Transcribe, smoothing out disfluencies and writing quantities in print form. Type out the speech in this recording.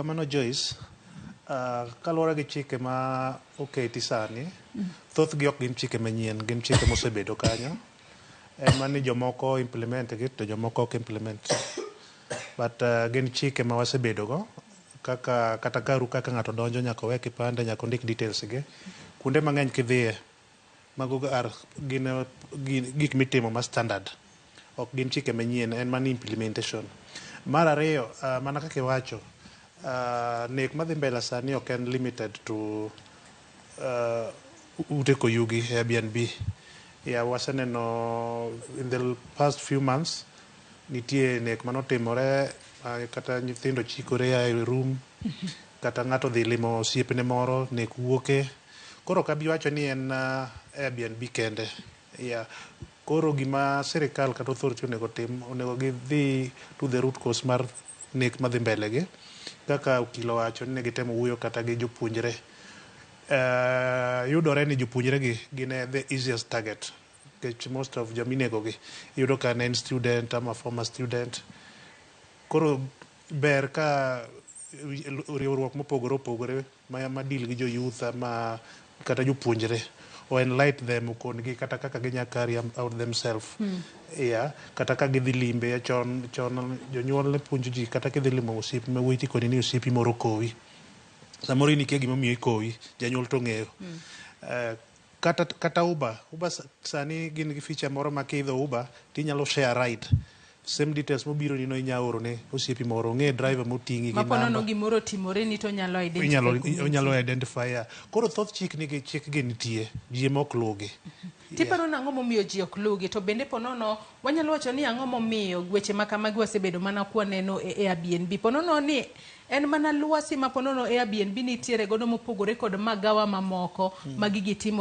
Erokamano, Joyce. Kaluwore gi chike ma oketi sani, thothgi ok gin chike manyien, gin chike mosebedo kanyo. En ni jomoko implement gi to jomoko ok implement. But gin chike ma wasebedo go kaka kata garu kaka ng'ato donjo nyaka owe kipande, nyaka ondik details gi. Kuonde mang'eny kidhiye, mago are gin gik mitimo ma standard. Ok gin chike manyien, en mana implementation. Mar ariyo, mana kaka iwacho, nek madhi mbele sani ok en limited to ute koyugi, Airbnb. Yeah, waseneno in the past few months nitie nek manotimore, kata nyithindo chikore a e room, kata ng'ato dhi limo osiepne moro, nek wuoke. Koro ok abi wacho ni en Airbnb kende. Yeah. Koro gima sirikal kata authority onego tim, onego gidhi to the root cause mar nek madhi mbele gi. Kaka okil owacho ni ne gitemo wuoyo kata gi jopuonjre. Yudore ni jopuonjre gi gin e the easiest target. Nikech most of jominego gi iyudo ka ne en student ama former student. Koro ber ka riwruok mopogore opogore ma deal gi jo youth ama kata jopuonjre o enlight them, okon gi kata kaka ginya carry out themselves. Yeah, kata ka gidhi limbe chon chon, jonyuol ne puonjo ji kata kidhi limo osiep ma wuoyi tikoni ni osiepi moro kowi. Samoro in ikia gimomiyo ikowi, janyuol to ong'eyo. Kata Uber sani gin gi feature moro ma kiidho Uber tinyalo share ride. Same details mobiro ni no inya oro ne osiepi moro, ong'e driver moting'i gi Ma po nono namba. gimoro otimore ni to onyalo identify Inyalo kuma onyalo entie. Identify, ya. Koro thoth chik nigi chik gi nitie, ji ema ok luwgi. Tiparo nang'o momiyo ji ok luwgi? To bende po nono wanyalo wacho ni ang'o momiyo weche ma kamagi wasebedo mana kwaneno e Airbnb? Po nono ni en mana lwasi ma po nono Airbnb nitiere godo mopogore kod magawa mamoko ma gigi timore.